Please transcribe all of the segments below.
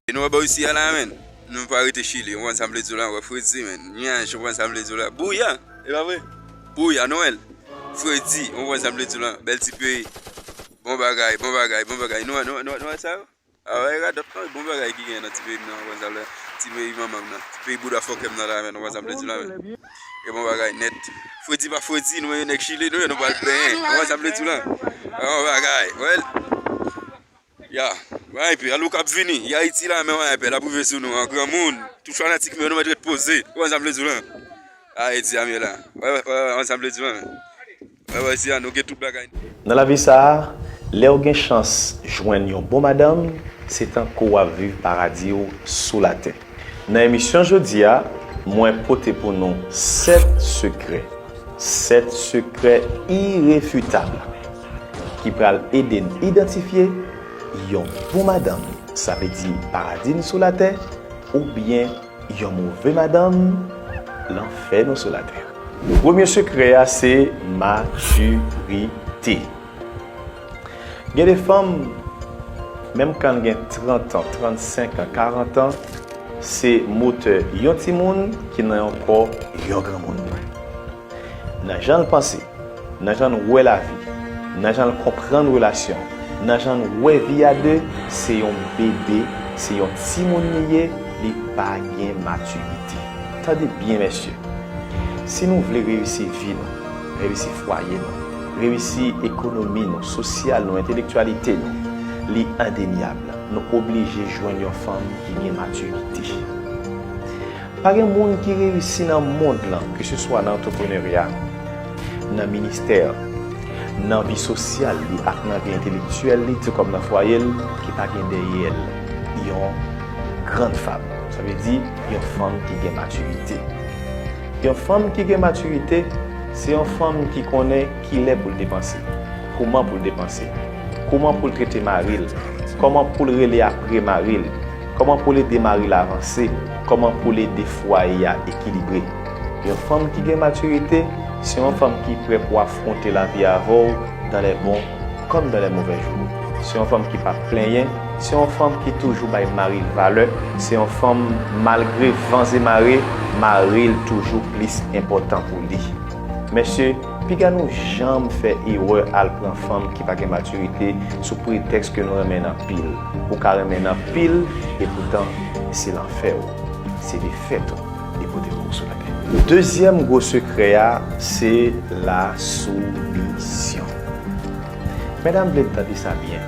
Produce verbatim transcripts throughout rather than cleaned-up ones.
E nou wè bò isi a la, menn. Nou pa rete Chili, ou konprann sa m vle di w la, wè fredi, menn. Nyaj, ou konprann sa m vle di w la. Bwouya, e pa vre? Bwouya, nou wè l. Fredi, ou konprann sa m vle di w la. Bèl ti peyi. Bon bagay, bon bagay, bon bagay. Nou wè, nou wè, nou wè, nou wè, nou wè sa yo? A wè, radòt, non, bon bagay ki gen nan ti peyi m nan, ou konprann sa m vle di w la. Ti peyi manman m nan. Ti peyi bouda fòkè m nan la, menn, ou konprann sa m vle di w la, menn. E bon bagay nèt. Fredi pa fredi, nou menm nèg Chili, nou, nou pral benyen. Ou konprann sa m vle di w la? Bon bagay, wè l. Ya, wè, epi, al ou k ap vini, y Ayiti la, men wè, epi, l ap rive sou nou, an granmoun. Tout fanatik, men nou mèt ret poze. Ou konn sa m vle di w la? Ayiti a, men la. Wè, wè, wè, wè, wè, sa m vle di w la, men. Wè, wè, isi a, nou gen tout bagay. Nan lavi sa a, lè w gen chans jwenn yon bon madanm, se tankou w ap viv paradi w sou latè. Nan emisyon jodi a, mwen pote pou nou sèt sekrè. Sèt sekrè irefitab ki pral ede n idantifye yon bon madanm, sa vle di paradi n sou latè, oubyen yon move madanm, lanfè nou sou latè. Premye sekrè a se matirite. Gen de fanm, menm kan l gen trant an, trannsenk an, karant an, se motè yon timoun ki nan yon kò yon granmoun. Nan jan l panse, nan jan l wè lavi, nan jan l konprann relasyon, nan jan l wè vi a de, se yon bebe, se yon timoun li ye, li pa gen matirite. Tande byen, mesye. Si nou vle reyisi vi nou, reyisi fwaye nou, reyisi ekonomi nou, sosyal nou, entelektyalite nou, li endenyab, nou oblije jwenn yon fanm ki gen matirite. Pa gen moun ki reyisi nan mond lan, keseswa nan antreprenerya, nan ministè, nan vi sosyal li ak nan vi entelektyèl li, tou kòm nan fwaye l, ki pa gen dèyè l yon grann fanm. Sa vle di, yon fanm ki gen matirite. Yon fanm ki gen matirite, se yon fanm ki konnen kilè pou l depanse, kòman pou l depanse, kòman pou l trete mari l, kòman pou l rele apre mari l, kòman pou l ede mari l avanse, kòman pou l ede fwaye a ekilibre. Yon fanm ki gen matirite, se yon fanm ki prè pou afwonte lavi avè w dans les bons comme dans les mauvais jours. Se yon fanm ki pa plenyen, se yon fanm ki toujou bay mari l valè, se yon fanm, malgre van e mare, mari l toujou plis enpòtan pou li. Mesye, piga nou janm fè erè al pran fanm ki pa gen matirite sou pretèks ke nou renmen n anpil. Ou ka renmen n anpil, epoutan, se lanfè w, se defèt ou li pote pou ou sou latè. Dezyèm gwo sekrè a, se la soumisyon. Medam, vle n tande sa byen.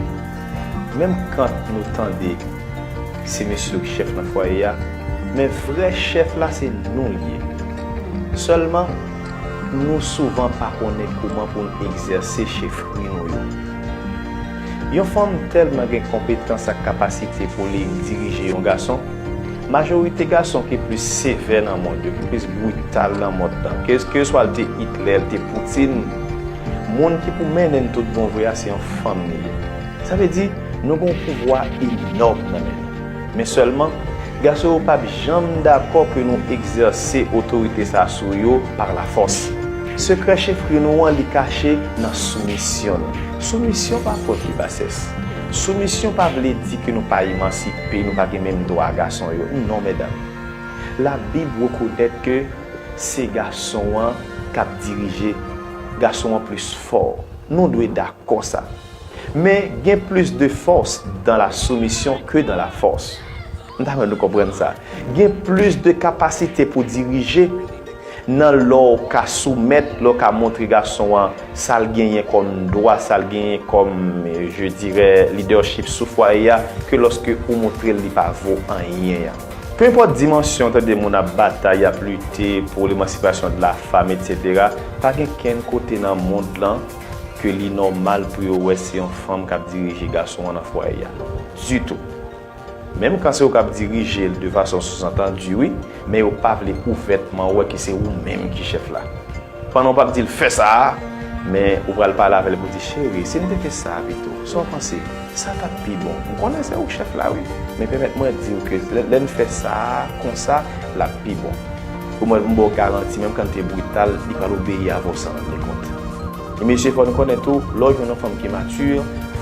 Menm kan nou tande se mesye yo ki chèf nan fwaye a, men vrè chèf la se nou l ye. Sèlman, nou souvan pa konnen kòman pou n egzèse chefri nou yo. Yon fanm tèlman gen konpetans ak kapasite pou li dirije yon gason, majorite gason ki plis sevè nan mond yo, ki plis brital nan mond lan, kèlkeswa l te Hitler, l te Putin, moun ki pou mennen n tout bon vre a, se yon fanm li ye. Sa vle di, nou gen yon pouvwa enòm nan men nou. Men sèlman, gason yo p ap janm dakò ke nou egzèse otorite sa a sou yo pa lafòs. Sekrè chefri nou an, li kache nan soumisyon nou. Soumisyon pa pwòp li basès. Soumisyon pa vle di ke nou pa emansipe, nou pa gen menm dwa a gason yo. Non, medam. Labib rekonèt ke se gason an k ap dirije, gason an plis fò. Nou dwe dakò sa. Men gen plis de force dans la soumission que dans la force. M ta renmen nou konprann sa. Gen plis de kapasite pou dirije nan lè w ka soumèt, lè w ka montre gason an sa l genyen kòm dwa, sa l genyen kòm, je dirais, leadership sou fwaye a, ke lòske ou montre l li pa vo anyen an. Peu importe dimansyon, tande moun ap batay, ap lite pou l'émancipation de la femme, et cetera, pa gen kenn kote nan mond lan ke li nòmal pou yo wè se yon fanm k ap dirije gason an nan fwaye a. Ditou. Menm kan se ou k ap dirije l de fason souzantandi, wi, men yo pa vle ouvètman wè ke se ou menm ki chèf la. Pandan w p ap di l fè sa a, men ou pral pale avè l pou di, cheri, si n te fè sa a pito, sa w panse? Sa t ap pi bon. M konnen se ou k chèf la, wi, men pèmèt mwen di w ke lè, lè n fè sa a konsa, l ap pi bon. Pou mwen, m ba w garanti, menm kan l te brital, li pral obeyi avè w san rann li kont. E mesye, fò nou konnen tou, lè w jwenn yon fanm ki mati,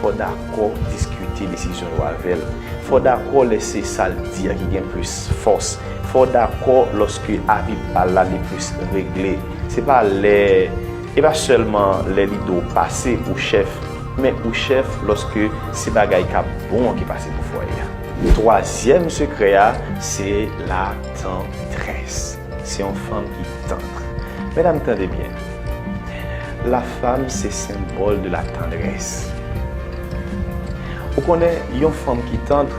fò w dakò diskite desizyon yo avè l. Fò Fò w dakò lè se sa l di a ki gen plis fòs. Fò w dakò lòske avi pa l la li plis regle. Se pa lè, e pa sèlman lè li do pase ou chèf, men ou chèf lòske se bagay k ap bon an ki pase pou fwaye a. Twazyèm sekrè a, se latandrès. Se yon fanm ki tann. Medam, tande byen. La femme, c'est symbole de la tendresse. Ou konnen, yon fanm ki tann,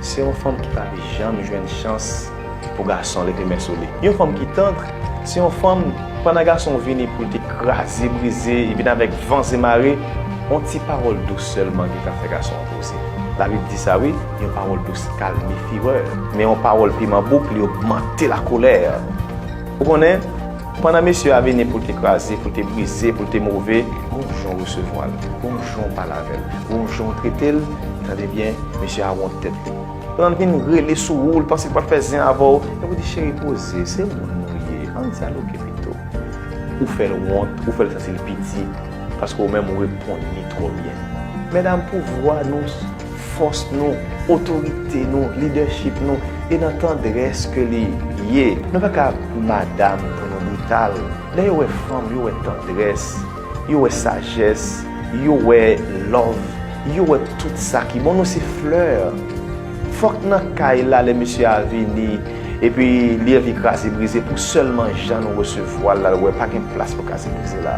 se yon fanm ki pa janm jwenn chans pou gason leve men sou li. Yon fanm ki tann, se yon fanm, pandan gason vini pou l te kraze, brize, li vin avèk van e mare, yon ti pawòl dous sèlman ki ka fè gason an poze. Labib di sa, wi, yon pawòl dous kalme firè, men yon pawòl piman bouk, li ogmante lakolè. Ou konnen, pandan mesye a vini pou l te kraze, pou l te brize, pou l te move, gon jan w resevwa l, gon jan w pale avè l, gon jan w trete l, tande byen, mesye a wont tèt li. Pandan l vin rele sou ou, l panse l pral fè zen avè w, epi w di, cheri, poze, se moun nou ye, ann dyaloge pito. Ou fè l wont, ou fè l santi l piti, paske ou menm ou reponn li twò byen. Medam, pouvwa nou, fòs nou, otorite nou, lidèchip nou, e nan tandrès ke li ye. Nou pa ka madam pou nou brital. Lè yo wè fanm, yo wè tandrès, yo wè sajès, yo wè love, yo wè tout sa ki bon. Nou se flè. Fòk nan kay la, lè mesye a vini, epi li anvi kraze brize, pou sèlman jan nou resevwa l la, l wè pa gen plas pou kraze brize la.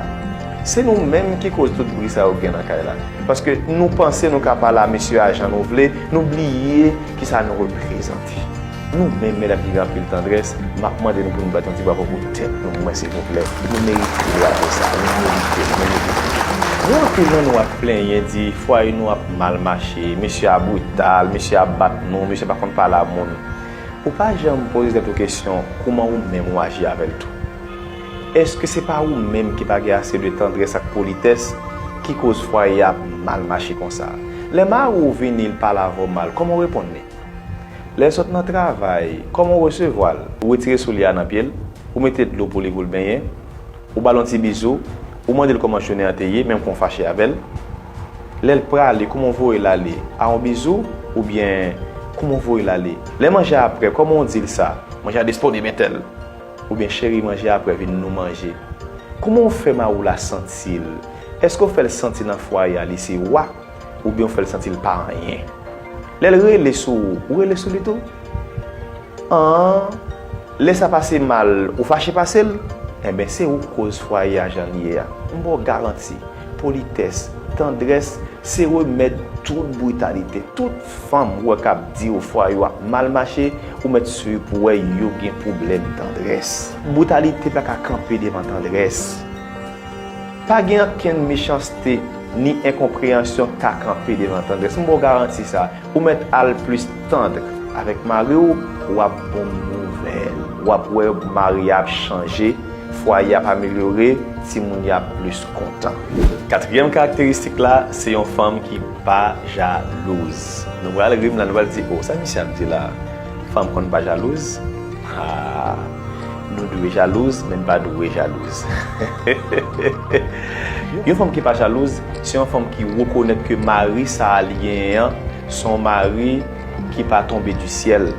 Se nou menm ki koz tout bri sa yo gen nan kay la. Paske nou panse nou ka pale a mesye a jan nou vle, nou bliye kisa nou reprezante. Nou menm, medam ki gen anpil tandrès, m ap mande nou pou nou bat yon ti bravo pou tèt nou pou mwen, silvouplè. Nou merite bravo sa, nou merite, nou merite. Gen anpil nan nou ap plenyen, di fwaye nou ap mal mache, mesye a brital, mesye a bat nou, mesye pa konn pale a moun. Ou pa janm poze tèt ou kesyon, kouman ou menm ou aji avè l tou? Èske se pa ou menm ki pa gen ase de tandrès ak politès ki koz fwaye a ap mal mache konsa? Lè mari w vini, l pale avè w mal, kòman w reponn li? Lè l sot nan travay, kòman w resevwa l? Ou retire soulye a nan pye l, ou mete dlo pou li pou l benyen, ou ba l yon ti bizou, ou mande l kòman jounen an te ye, menm kan w fache avè l. Lè l prale, kòman w voye l ale? A yon bizou oubyen kòman w voye l ale? Lè manje a prè, kòman w di l sa? Manje a disponib entèl. Oubyen cheri, manje a prè, vin nou manje. Kòman w fè mari w la santi l? Èske w fè l santi nan fwaye a li se wa? Oubyen w fè l santi l pa anyen? Lè l rele sou ou, ou rele sou li tou? An, lè sa pase mal, ou fache pase l? Enben, se ou k koz fwaye a jan l ye a. M ba w garanti, politès, tandrès, se remèd tout britalite. Tout fanm ou wè k ap di w fwaye yo ap mal mache, ou mèt swiv pou w wè yo gen pwoblèm tandrès. Britalite pa ka kanpe devan tandrès. Pa gen okenn mechanste ni enkonpreyansyon k ka kanpe devan tandrès. M ba w garanti sa. Ou mèt al plis tandr avèk mari w, w ap bon nouvèl. W ap wè mari a ap chanje, fwaye a ap amelyore, timoun yo ap plis kontan. Katriyèm karakteristik la, se yon fanm ki pa jalouz. Nou pral ri m la, nou pral di, o, sa misye ap di la? Fanm konn pa jalouz? Ah, nou dwe jalouz, men n pa dwe jalouz. Yon fanm ki pa jalouz, se yon fanm ki rekonèt ke mari sa a li genyen an, se yon mari ki pa tonbe di syèl.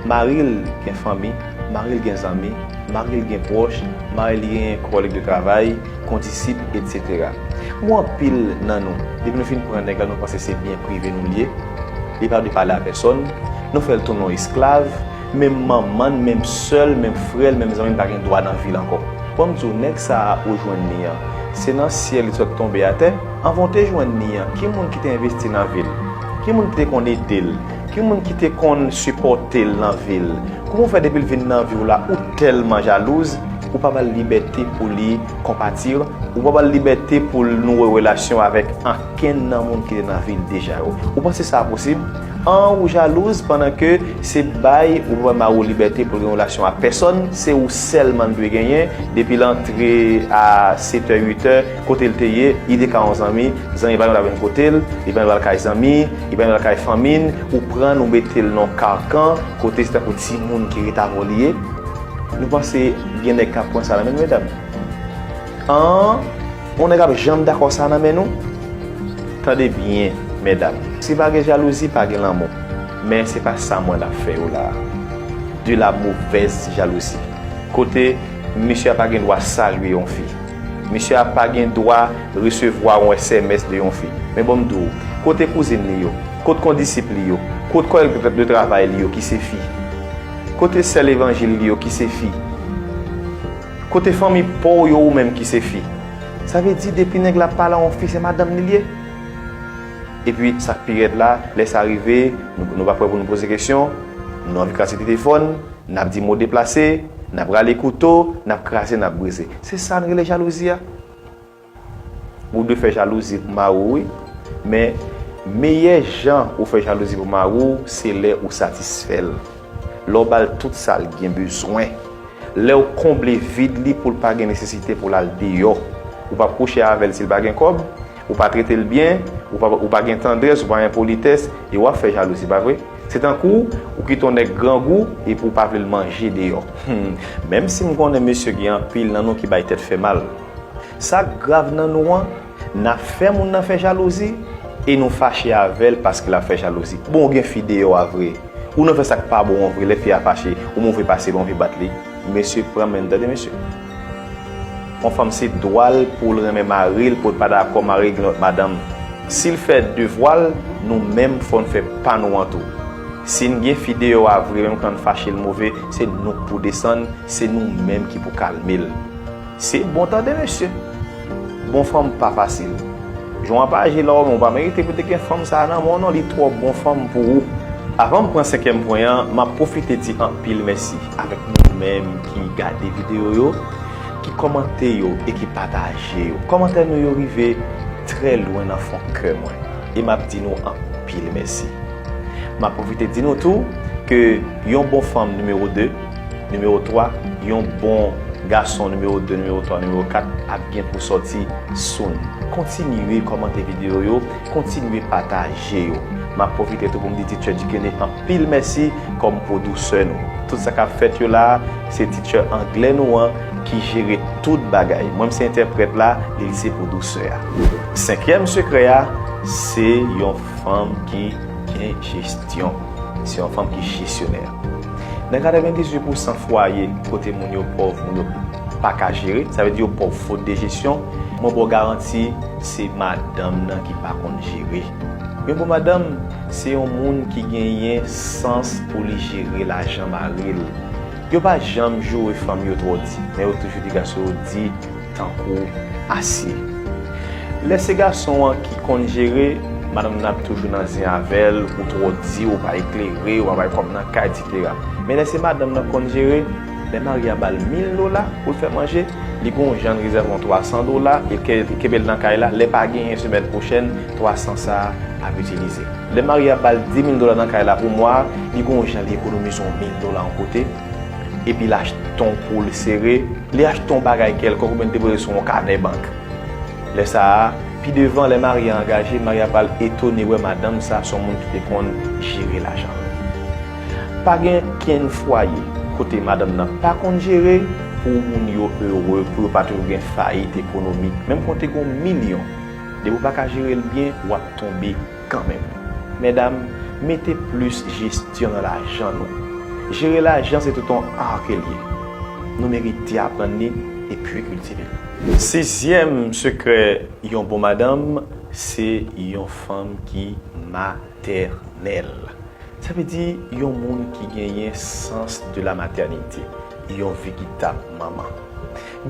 Mari l gen fanmi, mari l gen zanmi, mari l gen pwòch, mari l gen kòlèg de travay, kondisip, etsetera. Gen anpil nan nou, depi nou fin pran nèg la, nou panse se byen prive nou l ye. Li pa dwe pale a pèsòn. Nou fè l tounen yon esklav. Menm manman n, menm sè l, menm frè l, menm zanmi l pa gen dwa nan vi l ankò. Bon, m di w, nèg sa a ou jwenn li an, se nan syèl li sot tonbe atè. Anvan w te jwenn li an, ki moun ki te envesti nan vi l? Ki moun ki te konn ede l? Ki moun ki te konn sipòte l nan vi l? Kouman w fè depi l vin nan vi w la, ou tèlman jalouz, ou pa ba l libète pou li konpati, ou pa ba l libète pou l nouwe relasyon avèk ankenn nan moun ki te nan vi l deja yo? Ou panse sa posib? An, ou jalouz pandan ke se bay ou pa ba mari w libète pou l gen relasyon ak pèsòn, se ou sèlman l dwe genyen, depi l antre a sèt è, uit è, kote l te ye, li te ka yon zanmi, zanmi pa gen dwa vin kote l, li pa gen dwa al kay zanmi, li pa gen dwa al kay fanmi n, ou pran l, ou mete l nan yon kakan, kote se tankou timoun ki ret avè w li ye. Nou panse gen nèg k ap pran sa nan men nou, medam? An, yon nèg ap janm dakò sa nan men nou? Tande byen, medam. Si pa gen jalouzi, pa gen lanmou. Men se pa sa mwen ap fè yo la a. De la mauvaise jalousie. Kote misye a pa gen dwa salye yon fi. Misye a pa gen dwa resevwa yon S M S de yon fi. Men bon m di w, kote kouzin li yo? Kot kondisip li yo? Kot kòlèg de travay li yo ki se fi? Kote sè levanjil li yo ki se fi? Kote fanmi pa w yo ou menm ki se fi? Sa vle di depi nèg la pale a yon fi se madanm li l ye. Epi sa k pi rèd la, lè sa rive, nou, nou pa prè pou nou poze kesyon, nou anvi kraze telefòn, n ap di mo deplase, n ap rale kouto, n ap kraze, n ap brize. Se sa n rele jalouzi a. Ou dwe fè jalouzi pou mari w, wi. Men, meyè jan ou fè jalouzi pou mari w, se lè ou satisfè l. Lè w ba l tout sa l gen bezwen. Lè w konble vid li pou l pa gen nesesite pou l al deyò. Ou p ap kouche avè l si l pa gen kòb, ou pa trete l byen, ou pa, ou pa gen tandrès, ou pa gen politès, e w ap fè jalouzi, pa vre? Se tankou ou kite yon nèg grangou epi w pa vle l manje deyò. Hmm, menm si m konnen mesye gen anpil nan nou ki bay tèt fè mal. Sa k grav nan nou an, n ap fè moun nan fè jalouzi e nou fache avè l paske l ap fè jalouzi. Bon, ou gen fi deyò a vre. Ou nan fè sa k pa bon an vre, lè fi a fache, ou move pase l, ou anvi bat li. Mesye, pran men n tande, mesye. Yon fanm se dwa l pou l renmen mari l, pou l pa dakò mari l gen lòt madanm. Si l fè devwa l, nou menm fò n fè pa nou an tou. Si n gen fi deyò a vre, menm kan n fache l move, se nou k pou desann, se nou menm ki pou kalme l. Se bon tande mesye. Bon fanm pa fasil. Jan w ap aji la ou menm ou pa merite pou te gen fanm sa a nan men w non, li twò bon fanm pou ou. Avan m pran senkyèm pwen an, m ap pwofite di anpil mèsi avèk nou menm ki gade videyo yo, ki kòmante yo e ki pataje yo. Kòmantè nou yo rive trè lwen nan fon kè mwen e m ap di nou anpil mèsi. M ap pwofite di nou tou ke yon bon fanm nimewo de, nimewo twa, yon bon gason nimewo de, nimewo twa, nimewo kat ap gen pou sòti soon. Kontinye kòmante videyo yo, kontinye pataje yo. M ap pwofite tou pou m di Teacher Dikene anpil mèsi kòm pwodousè nou. Tout sa k ap fèt yo la a, se Teacher anglè nou an ki jere tout bagay. Mwen, m se entèprèt la, li, li se pwodousè a. Senkyèm sekrè a, se yon fanm ki gen jesyon. Se yon fanm ki jesyonè. Nan katrevendizuit pousan fwaye kote moun yo pòv, moun yo pa ka jere, sa vle di yo pòv fot de jesyon, mwen ba w garanti se madanm nan ki pa konn jere. Yon bon madanm, se yon moun ki genyen sans pou li jere lajan mari l. Yo pa janm joure fanm yo twò di, men yo toujou di gason yo di tankou asye. Lè se gason an ki konn jere, madanm nan ap toujou nan zen avè l, ou twò di, ou pa eklere, ou pa bay kòb nan kay, etsetera. Men lè se madanm nan konn jere, lè mari a ba l mil dola pou l fè manje, li gon jan l rezève yon twa san dola, e ke, kenbe l nan kay la, lè pa genyen semèn pwochèn, twa san sa a ap itilize. Lè mari a ba l di mil dola nan kay la pou mwa a, li gon jan li ekonomize yon mil dola yon kote, epi l achte yon poul sere, li achte yon bagay kèlkonk oubyen l depoze sou yon kanè bank. Lè sa a, pi devan, lè mari a angaje, mari a pral etone wè madanm sa se yon moun ki te konn jere lajan. Pa gen kenn fwaye kote madanm nan pa konn jere pou moun yo ere, pou yo pa toujou gen fayit ekonomik. Menm kon te gen yon milyon, depi w pa ka jere l byen, w ap tonbe kanmenm. Medam, mete plis jesyon nan lajan nou. Jere lajan se tout yon ar ke l ye. Nou merite aprann li epi kiltive l. Sizyèm sekrè yon bon madanm, se yon fanm ki matènèl. Sa vle di yon moun ki genyen sans de la matènite, yon veritab manman.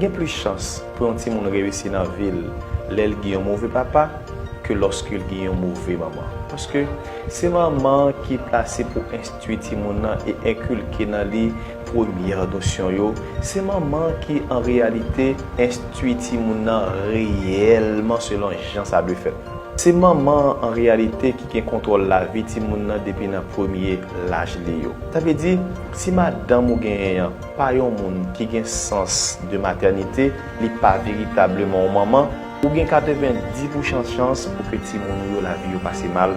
Gen plis chans pou yon timoun reyisi nan vi l lè l gen yon move papa ke lòske l gen yon move manman. Paske se manman an ki plase pou enstwi timoun nan e enkilke nan li premyè nosyon yo. Se manman an ki, an reyalite, enstwi timoun nan reyèlman selon jan sa dwe fèt. Se manman an, an reyalite, ki gen kontwòl lavi timoun nan depi nan premye laj li yo. Sa vle di, si madanm ou genyen an pa yon moun ki gen sans de matènite, li pa veritableman yon manman, ou gen katrevendi pousan chans pou ke timoun ou yo lavi yo pase mal,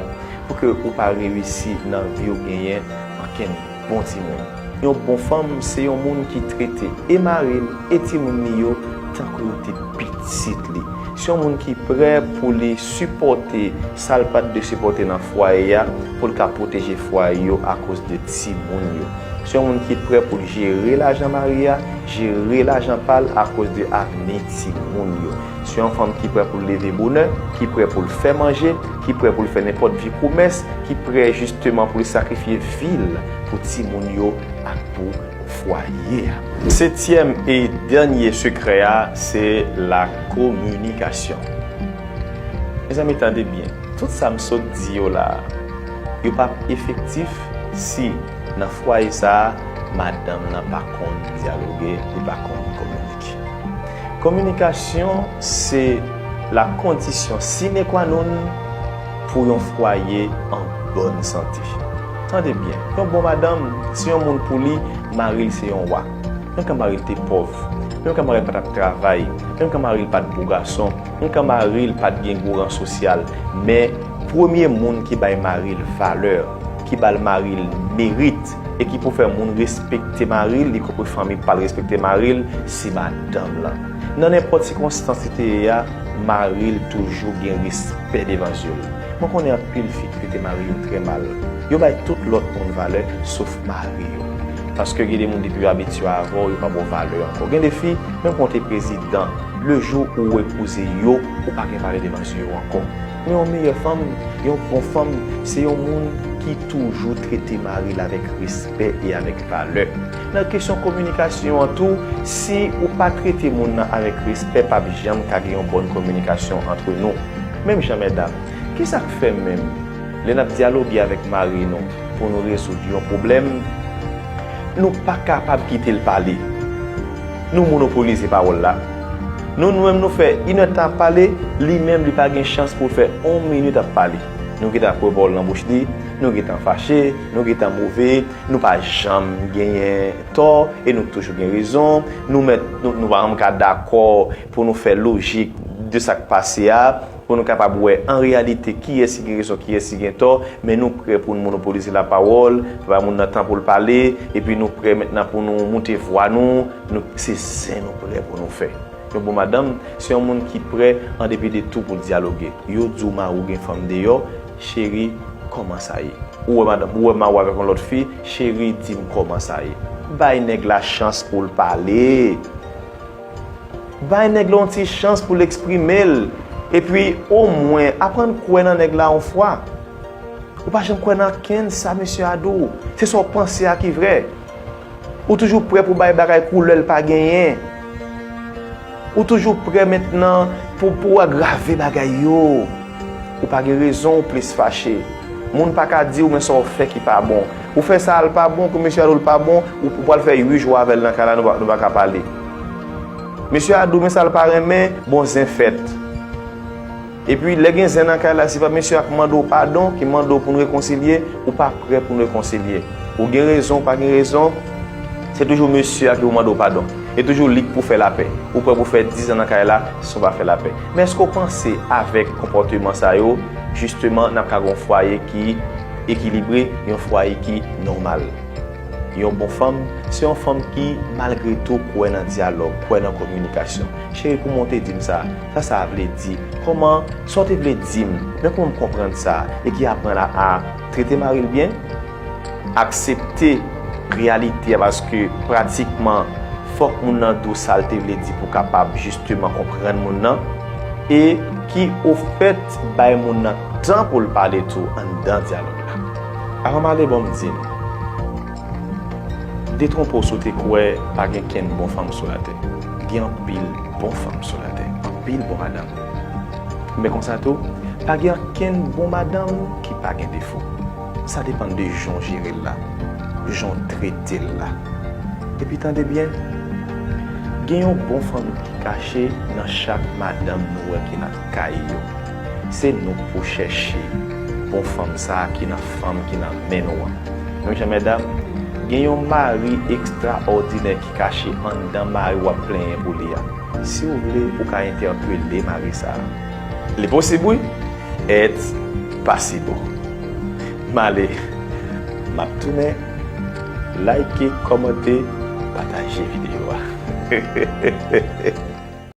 pou ke ou pa reyisi nan vi w genyen ankenn bon timoun. Yon bon fanm se yon moun ki trete e mari l e timoun li yo tankou yo te pitit li. Se yon moun ki prè pou li sipòte sa l pa t dwe sipòte nan fwaye a, pou l ka pwoteje fwaye yo akoz de timoun yo. Se yon moun ki prè pou l jere lajan mari a, jere lajan pa l akoz de avni timoun yo. Se yon fanm ki prè pou l leve bonè, ki prè pou l fè manje, ki prè pou l fè nenpòt vye komès, ki prè jisteman pou l sakrifye vi l pou timoun yo ak pou fwaye a. Setyèm e dènye sekrè a, se la kominikasyon. Mezanmi, tande byen. Tout sa m sot di yo la a, yo p ap efektif si nan fwaye sa a, madanm nan pa konn dyaloge, li pa konn kominike. Kominikasyon se la kondisyon sine qua non pou yon fwaye an bòn sante. Tande byen, yon bon madanm se yon moun pou li, mari l se yon wa. Menm kan mari l te pòv, menm kan mari l pa t ap travay, menm kan mari l pa t bo gason, menm kan mari l pa t gen gwo ran sosyal, men premye moun ki bay mari l valè, ki ba l mari l merit, e ki pou fè moun respekte mari l, li konprann fanmi pa l respekte mari l, se madanm lan. Nan nenpòt sikonstans li te ye a, mari l toujou gen respè devan zye l. Mwen konnen anpil fi ki trete mari yo trè mal. Yo bay tout lòt moun valè, sof mari yo. Paske gen de moun depi yo abitye avè w, yo pa ba w valè ankò. Gen de fi, menm kan w te prezidan, le jou ou epouze yo, ou pa gen valè devan zye yo ankò. Men yon meyè fanm, yon bon fanm, se yon moun ki toujou trete mari l avèk respè e avèk valè. Nan kesyon kominikasyon an tou, si ou pa trete moun nan avèk respè, p ap janm ka gen yon bòn kominikasyon antre nou. Menm jan, medam, kisa k fè menm lè n ap dyaloge avèk mari nou pou nou rezoud yon pwoblèm, nou pa kapab kite l pale? Nou monopolize pawòl la. Nou, nou menm, nou fè inèdtan ap pale, li menm, li pa gen chans pou l fè yon minit ap pale. Nou gentan pran pawòl nan bouch li, nou gentan fache, nou gentan move, nou pa janm genyen tò, e nou toujou gen rezon. Nou mèt, nou, nou pa janm ka dakò pou nou fè lojik de sa k pase a, pou nou kapab wè an reyalite kiyès ki gen rezon, kiyès ki gen tò, men nou prè pou nou monopolize lapawòl, pa bay moun nan tan pou l pale, epi nou prè mentnan pou nou moute vwa nou, nou, se zen nou prè pou nou fè. Yon bon madanm, se yon moun ki prè, an depi de tou, pou l dyaloge. Yo di w mari w gen fanm deyò, cheri, kòman sa ye? Ou wè madanm, ou wè mari w avèk yon lòt fi, cheri, di m kòman sa ye. Bay nèg la chans pou l pale. Bay nèg la yon ti chans pou l eksprime l. Epi, omwen, aprann kwè nan nèg la yon fwa. Ou pa janm kwè nan kenn sa mesye a di w. Se sa w panse a ki vrè. Ou toujou prè pou bay bagay koulè l pa genyen. Ou toujou prè mentnan pou, pou w agrave bagay yo. Ou pa gen rezon, ou plis fache. Moun pa ka di w, men sa w fè ki pa bon. Ou fè sa a, l pa bon, kou mesye a di w l pa bon, ou, ou pral fè uit jou avè l nan kay la, nou pa, nou pa ka pale. Mesye a di w, men sa l pa renmen, bon zen fèt. Epi, lè gen zen nan kay la, se pa mesye a k mande w padon, ki mande w pou n rekonsilye, ou pa prè pou n rekonsilye. Ou gen rezon, ou pa gen rezon, se toujou mesye a ki pou mande w padon. E toujou li k pou fè lapè. Ou prè pou fè diz an nan kay la, san w pa fè lapè. Men èske w panse avèk konpòteman sa yo, jisteman, n ap ka gen yon fwaye ki ekilibre, yon fwaye ki nòmal? Yon bon fanm, se yon fanm ki, malgre tou, kwè nan dyalòg, kwè nan kominikasyon. Cheri, kòman w te di m sa? Sa sa vle di? Kòman, sa w te vle di m? Men kòman m konprann sa? E ki aprann a, a trete mari l byen, aksepte reyalite a, paske pratikman, fòk moun nan di w sa l te vle di pou w kapab jisteman konprann moun nan, e ki, ofèt, bay moun nan tan pou l pale tou anndan dyalòg la. Avan m ale, bon, m di n, detwonpe w si w te kwè pa gen kenn bon fanm sou latè. Gen anpil bon fanm sou latè, anpil bon madanm. Men konsa tou, pa gen ankenn bon madanm ki pa gen defo. Sa depann de jan w jere l la, jan w trete l la. Epi tande byen, gen yon bon fanm ki kache nan chak madanm nou wè ki nan kay yo. Se nou k pou chèche bon fanm sa a ki nan fanm ki nan men nou an. Menm jan, medam, gen yon mari ekstraòdinè ki kache anndan mari w ap plenyen pou li a. Si w vle, ou ka entèpele mari sa a. Li posib, wi. It's possible. M ale. M ap tounen. Like, kòmante, pataje videyo a.